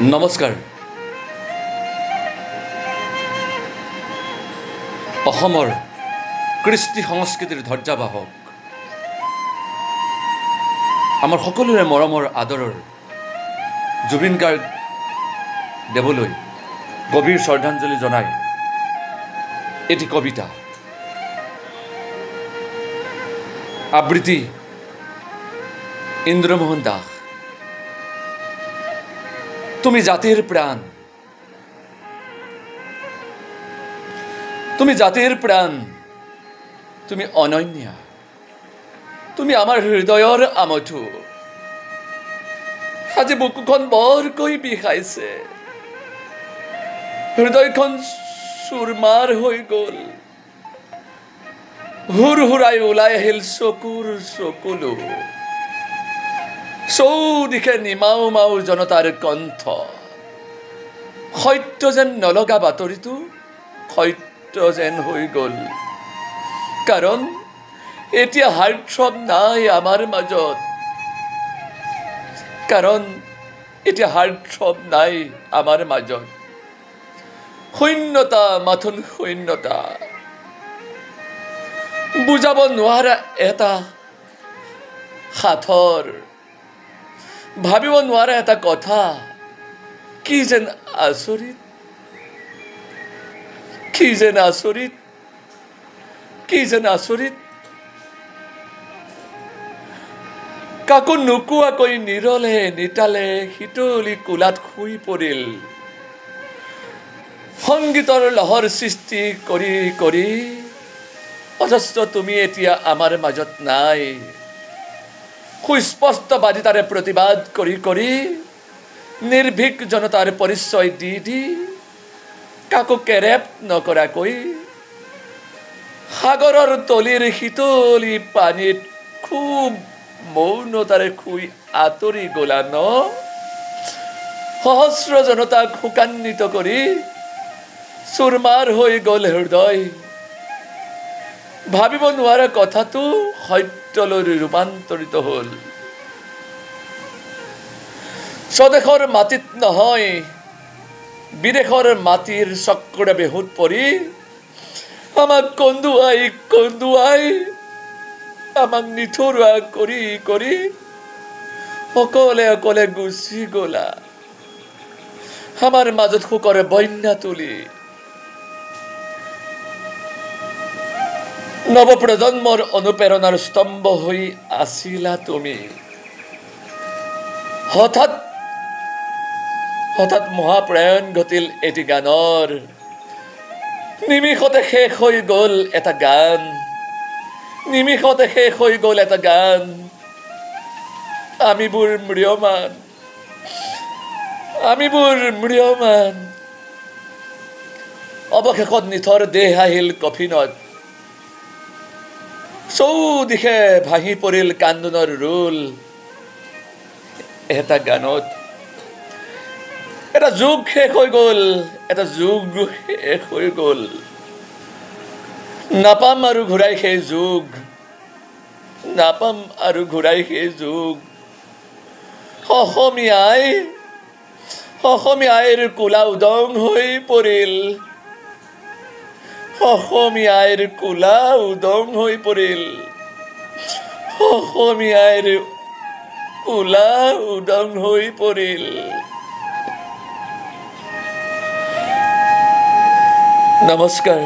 নমস্কাৰ। অসমৰ কৃষ্টি সংস্কৃতিৰ ধ্বজাবাহক আমাৰ সকলোৰে মৰমৰ আদৰৰ জুবিন গাৰ্গ দেৱলৈ গভীৰ শ্ৰদ্ধাঞ্জলি জনাই এটি কবিতা আবৃত্তি ইন্দ্ৰমোহন দাস। তুমি জাতিৰ প্ৰাণ, তুমি জাতিৰ প্ৰাণ, তুমি অনন্যা, তুমি আমাৰ হৃদয়ৰ আমঠু। আজি বুকুখন বৰকৈ বিষাইছে, হৃদয়খন চুৰমাৰ হৈ গ'ল, হুৰ হুৰাই ওলাই আহিল চকুৰ চকুলো। চৌদিশে নিমাও মাও জনতাৰ কণ্ঠ, সত্য যেন নলগা বাতৰিটো সত্য যেন হৈ গ'ল। কাৰণ এতিয়া হাৰ্টথ্ৰব নাই আমাৰ মাজত, কাৰণ এতিয়া হাৰ্টথ্ৰব নাই আমাৰ মাজত। শূন্যতা, মাথোন শূন্যতা, বুজাব নোৱাৰা এটা সাঁথৰ, ভাবিব নোৱাৰা এটা কথা। কি যেন আচৰিত, কি যেন আচৰিত, কি যেন আচৰিত। কাকো নোকোৱাকৈ নিৰলে নিতালে শীতলী কোলাত শুই পৰিল। সংগীতৰ লহৰ সৃষ্টি কৰি কৰি অথচ তুমি এতিয়া আমাৰ মাজত নাই। সুস্পষ্টবাদিতাৰে প্ৰতিবাদ কৰি কৰি নিৰ্ভীক জনতাৰ পৰিচয় দি দি কাকো কেৰেপ নকৰাকৈ সাগৰৰ তলিৰ শীতলী পানীত খুব মৌনতাৰে শুই আঁতৰি গলা ন। সহস্ৰ জনতাক শোকান্বিত কৰি চুৰমাৰ হৈ গ'ল হৃদয়। ভাবিব নোৱাৰা কথাটো সত্যলৈ ৰূপান্তৰিত হ'ল। স্বদেশৰ মাটিত নহয়, বিদেশৰ মাটিৰ চক্ৰ বেহুত পৰি আমাক কন্দুৱাই কন্দুৱাই, আমাক নিথৰুৱা কৰি কৰি অকলে অকলে গুচি গ'লা। আমাৰ মাজত শোকৰ বন্যা তুলি নৱপ্ৰজন্মৰ অনুপ্ৰেৰণাৰ স্তম্ভ হৈ আছিলা তুমি। হঠাৎ হঠাৎ মহাপ্ৰয়াণ ঘটিল এটি গানৰ। নিমিষতে শেষ হৈ গ'ল এটা গান, নিমিষতে শেষ হৈ গ'ল এটা গান। আমিবোৰ ম্ৰিয়মান, আমিবোৰ ম্ৰিয়মান। অৱশেষত নিথৰ দেহ আহিল কফিনত। চৌদিশে ভাহি পৰিল কান্দোনৰ ৰোল। এটা গানত এটা যুগ শেষ হৈ গ'ল, এটা যুগ শেষ হৈ গ'ল। নাপাম আৰু ঘূৰাই সেই যুগ, নাপাম আৰু ঘূৰাই সেই যুগ। অসমীয়াই, অসমীয়াইৰ কোলা উদং হৈ পৰিল, অসমীয়াইৰ কোলা উদং হৈ পৰিল, অসমীয়াইৰ কোলা উদং হৈ পৰিল। নমস্কাৰ।